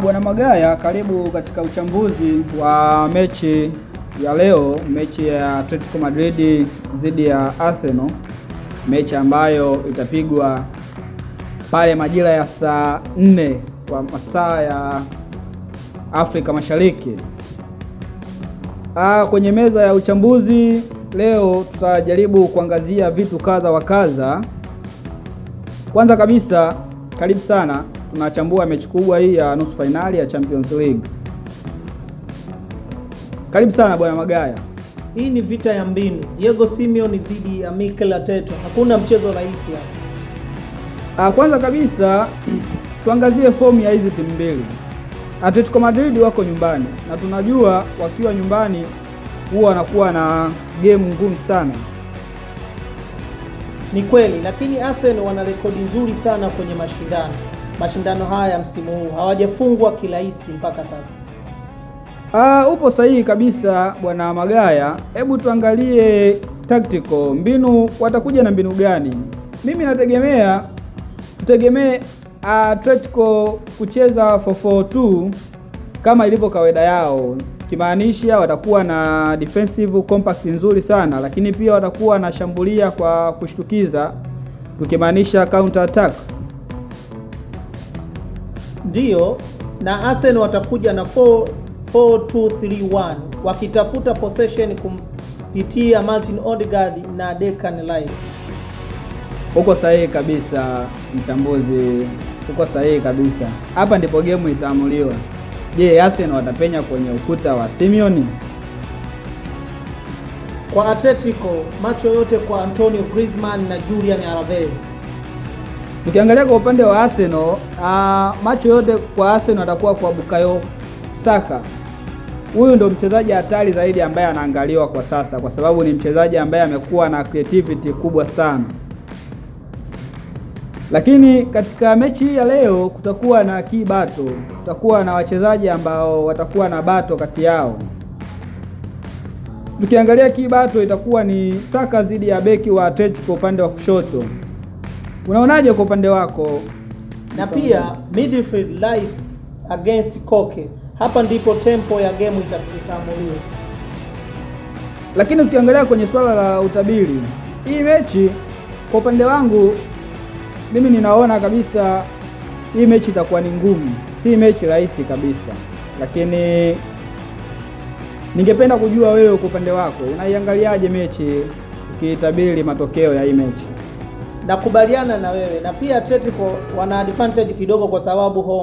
Bwana Magaya, karibu katika uchambuzi wa mechi ya leo, mechi ya Atletico Madrid dhidi ya Arsenal, mechi ambayo itapigwa pale majira ya saa 4 kwa masaa ya Afrika Mashariki. Kwenye meza ya uchambuzi leo tutajaribu kuangazia vitu kadha wa kadha. Kwanza kabisa, karibu sana, tunachambua mechi kubwa hii ya nusu fainali ya Champions League. Karibu sana Bwana Magaya. Hii ni vita ya mbinu, Diego Simeone dhidi ya Mikel Arteta. Hakuna mchezo rahisi hapa. Kwanza kabisa tuangazie fomu ya hizi timu mbili. Atletico Madrid wako nyumbani na tunajua wakiwa nyumbani huwa wanakuwa na game ngumu sana. Ni kweli, lakini Arsenal wana rekodi nzuri sana kwenye mashindano haya ya msimu huu, hawajafungwa kirahisi mpaka sasa. Upo sahihi kabisa Bwana Magaya. Hebu tuangalie tactical mbinu, watakuja na mbinu gani? Mimi nategemea tutegemee Atletico kucheza 4-4-2 kama ilivyo kawaida yao, kimaanisha watakuwa na defensive compact nzuri sana, lakini pia watakuwa na shambulia kwa kushtukiza, tukimaanisha counter attack. Ndiyo, na Arsenal watakuja na 4-2-3-1 wakitafuta possession kumpitia Martin Odegaard na Declan Rice. Uko sahihi kabisa mchambuzi, uko sahihi kabisa. Hapa ndipo game itaamuliwa. Je, Arsenal watapenya kwenye ukuta wa Simeone? Kwa Atletico, macho yote kwa Antonio Griezmann na Julian Alvarez. Tukiangalia kwa upande wa Arsenal, macho yote kwa Arsenal atakuwa kwa Bukayo Saka. Huyu ndo mchezaji hatari zaidi ambaye anaangaliwa kwa sasa, kwa sababu ni mchezaji ambaye amekuwa na creativity kubwa sana. Lakini katika mechi hii ya leo kutakuwa na key battle, kutakuwa na wachezaji ambao watakuwa na battle kati yao. Tukiangalia key battle itakuwa ni Saka dhidi ya beki wa Atletico upande wa kushoto. Unaonaje kwa upande wako? Na pia midfield Rice against Koke. Hapa ndipo tempo ya game itaamuliwa. Lakini ukiangalia kwenye swala la utabiri, hii mechi kwa upande wangu mimi ninaona kabisa hii mechi itakuwa ni ngumu, si mechi rahisi kabisa, lakini ningependa kujua wewe kwa upande wako unaiangaliaje mechi ukiitabiri matokeo ya hii mechi? Nakubaliana na wewe, na pia Atletico wana advantage kidogo kwa sababu home.